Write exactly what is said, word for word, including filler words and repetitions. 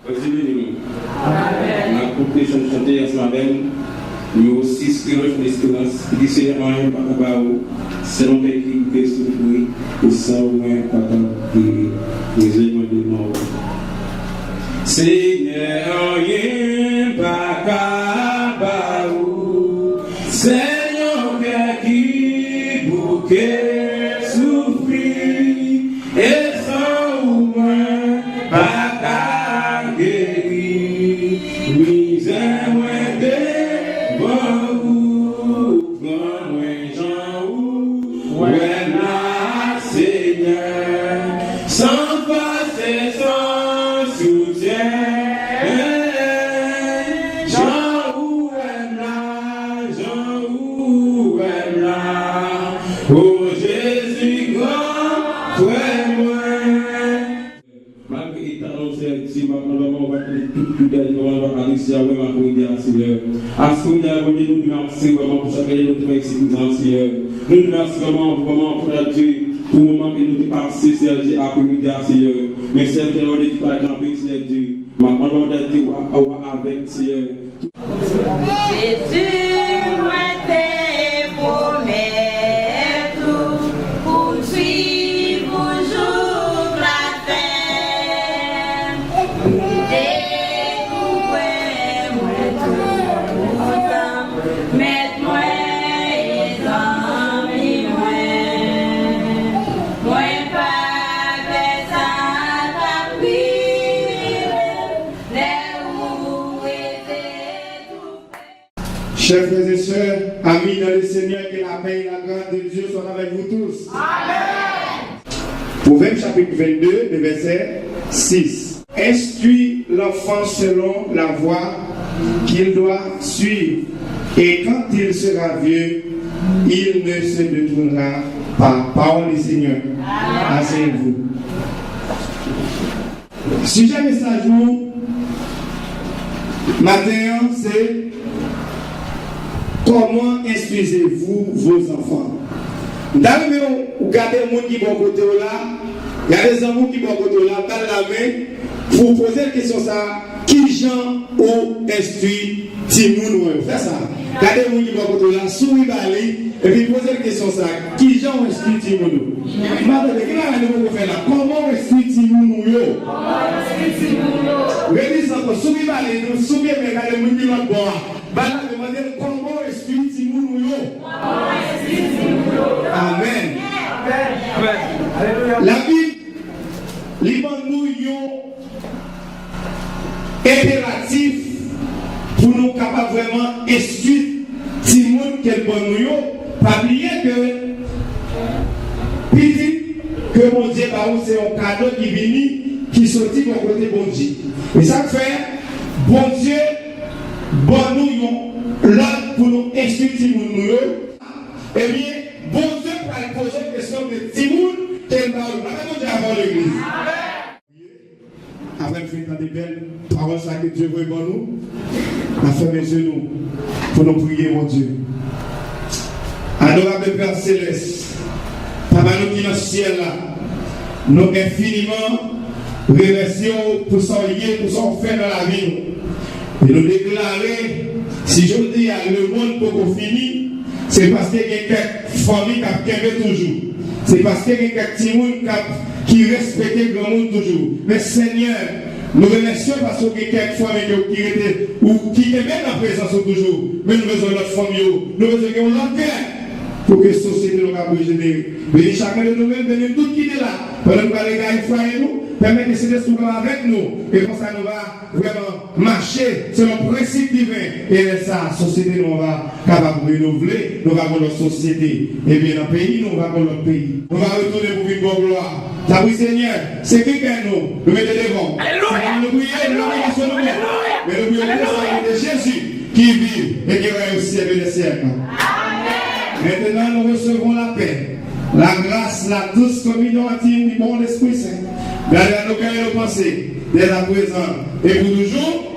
Bondye beni nou. N ap kontinye chante ansanm avè m. Nimewo sis, Ke lòt esperans, ki di Senyè anyen pa ka ba ou, sèlman kè ki bouke soufri, e san ou mwen pa ka geri. Mezanmi, mande mò. Senyè anyen pa ka ba ou, sèlman kè ki bouke soufri. E san ou mwen pa ka geri, mizè mwen devan ou, pran mwen jan ou wè m la, Senyè, san fòs e san soutyen, jan ou wè m la, jan ou wè m la, o Jezi, gran frè mwen. Malgre eta nou, Senyè Dye, m ap mande w, Papa, w ap tande tout priyè nou, Papa, w ap adrese avè m apremidi a, Senyè. Apremidi a, Bondye, nou di mèsi vrèman pou chak gade nou te fè isit prezan, Senyè. Nou di mèsi vrèman, vrèman, Papa Dye, pou moman ke nou te pase, Senyè Dye, apremidi a, Senyè. Men sèvitè w te pral kanpe, Senyè Dye. M ap mande w, Papa Dye, w a, w a avè m, Senyè. Jezi mwen te pwomèt ou pou m swiv ou jouk lafen. Dekouvri mwen tou kontan, Mèt mwen e zanmi mwen. Mwen pa pè sa k ap rive. Chers frères et sœurs, amis dans le Seigneur, que la paix et la grâce de Dieu soient avec vous tous. Amen. Proverbes chapitre vingt-deux, le verset six. Instruis l'enfant selon la voie qu'il doit suivre, et quand il sera vieux, il ne se détournera pas. Parole du Seigneur. Asseyez-vous. Sijè mesaj nou maten an se: Comment instruisez-vous vos enfants? M ta renmen w gade moun ki bò kote w la, gade zanmi w ki bò kote w la, ba l lamen pou w poze l kesyon sa a: Kijan ou enstwi timoun ou yo? Fè sa. Gade moun ki bò kote w la, souri ba li, epi poze l kesyon sa a: Kijan w enstwi timoun ou? M ap tande, ki bagay nou poko fè la? Kòman w enstwi timoun ou yo? Redi sa ankò, souri ba li, souri, men gade moun ki lòt bò a. Ba l lamen, mande l: Kòman w enstwi timoun ou yo? Amèn. Labib, li ban nou yon enperatif pou nou kapab vrèman enstwi timoun ke l ban nou yo. Pa bliye ke pitit ke Bondye ba ou se yon kado ki vini, ki soti bò kote Bondye. E sa k fè Bondye ban nou yon lòd pou nou enstwi timoun nou yo. Ebyen, Bondye pral poze kesyon de timoun ke l ba ou. Mande Bondye avè w, legliz. Apre n fin tande bèl pawòl sa ke Dye voye ban nou, n ap fèmen je nou pou nou priye Bondye. Adorable Père Céleste, Papa nou ki nan syèl la, nou enfiniman remèsye w pou sa w ye, pou sa w fè nan lavi nou. E nou deklare, si jodi a lemonn poko fini, se paske gen kèk fanmi k ap kenbe toujou. Se paske gen kèk timoun k ap, ki respekte granmoun toujou. Men Senyè, nou remèsye w paske w gen kèk fanmi ke w ki rete, ou ki kenbe nan prezans ou toujou. Men nou bezwen lòt fanmi yo. Nou bezwen gen yon lòt kè pou ke sosyete nou ka rejenere. Beni chakren de nou menm, beni tout ki te la. Pandan nou pral egare fwaye nou, pèmèt ke Sentespri w avèk nou. E konsa nou va vrèman mache selon prensip diven. E lè sa a, sosyete nou an va kapab renouvle. Nou va gen lòt sosyete. Ebyen, nan peyi nou, nou va gen lòt peyi. Nou va retounen pou vin ba w glwa. Sa wi, Senyè, se kri kè nou, nou mete devan w. Alelouya! Nou priye, nou mete sou nou. Alelouya! Men nou priye o non de Jezi ki viv e ki règne au siècle des siècles. Amèn. Maintenant, nous recevons la paix, la grâce, la douce communion intime du bon Esprit Saint. Gade a nou kè e nou panse, dès à présent et pour toujours.